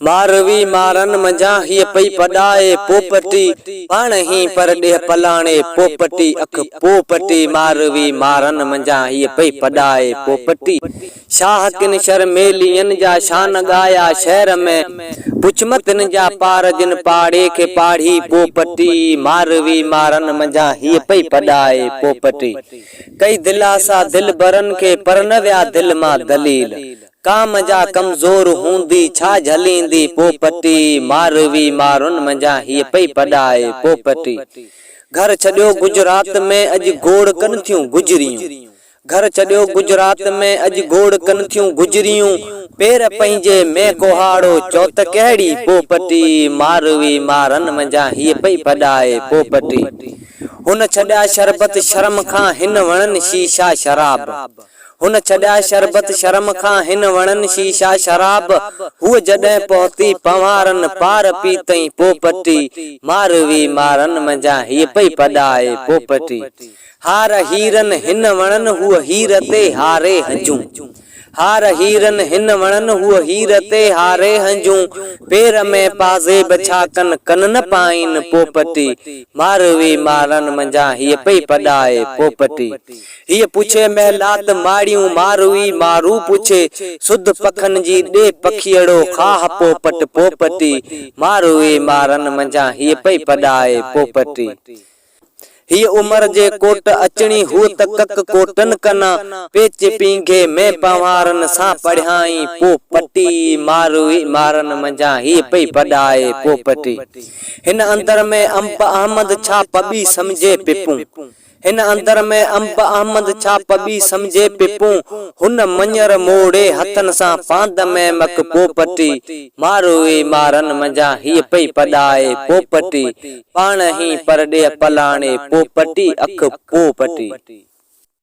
ماروي مارن منجهان هيء پئي پڏائي پوپٽي، پاڻ هين پر ڏيهه پلاڻي پوپٽي، اک پوپٽي، ماروي مارن منجهان هيء پئي پڏائي پوپٽي. شاهه ڪن شھر ميلين جا شان ڳايا شهر ۾، پڇ م تن جا پار جن پاڙي کي پاڙهي پوپٽي، ماروي مارن منجهان هيء پئي پڏائي پوپٽي. ڪئي دلاسا دلبرن کي پر نه ويا دل مان دليل، ڪام جا ڪمزور هوندي ڇا جهليندي پوپٽي، ماروي مارن منجهان هيء پئي پڏائي پوپٽي. گهر ڇڏيو گجرات ۾ اڄ گوڙ ڪن ٿيون گجريون. گهر ڇڏيو گجرات ۾ اڄ گوڙ ڪن ٿيون گجريون. پير پنهنجي ۾ ڪهاڙو چئو ته ڪهڙي پوپٽي، ماروي مارن منجهان هيء پئي پڏائي پوپٽي. هن ڇڏيا شربت شرم کان هن وڻن شيشا شراب. هن ڇڏيا شربت شرم کان هن وڻن شيشا شراب، هوء جڏهن پهتي پنهوارن پار پيتئين پوپٽي، ماروي مارن منجهان هيء پئي پڏائي پوپٽي. هار هيرن هن وڻن هوء هير تي هاري هنجون. هار هيرن هن وڻن هوء هير تي هاري هنجون، پير ۾ پازيب ڇا ڪن ڪن نه پائين پوپٽي، ماروي مارن منجهان هيء پئي پڏائي پوپٽي. هيء پڇي محلات ماڙيون ماروي مارو پڇي، سڌ پکن جي ڏي پکيئڙو خواهه پوپٽ پوپٽي، ماروي مارن منجهان هيء پئي پڏائي پوپٽي. هيء عمر جي ڪوٽ اچڻي هوء ته ڪڪ ڪوٽن ڪنا، پيچ پينگهي ۾ پنهوارن سان پڙهيائين پوپٽي، ماروي مارن منجهان هيء پئي پڏائي پوپٽي. هن اندر ۾ انب احمد ڇا پٻي سمجهي پپون. هن اندر ۾ انب احمد ڇا پٻي سمجهي پپون، هن مڃر موڙي هٿن سان پاند ۾ مڪ پوپٽي، ماروئي مارن منجهان هيء پئي پڏائي پوپٽي، پاڻ هين پرڏيهه پلاڻي پوپٽي اک پوپٽي.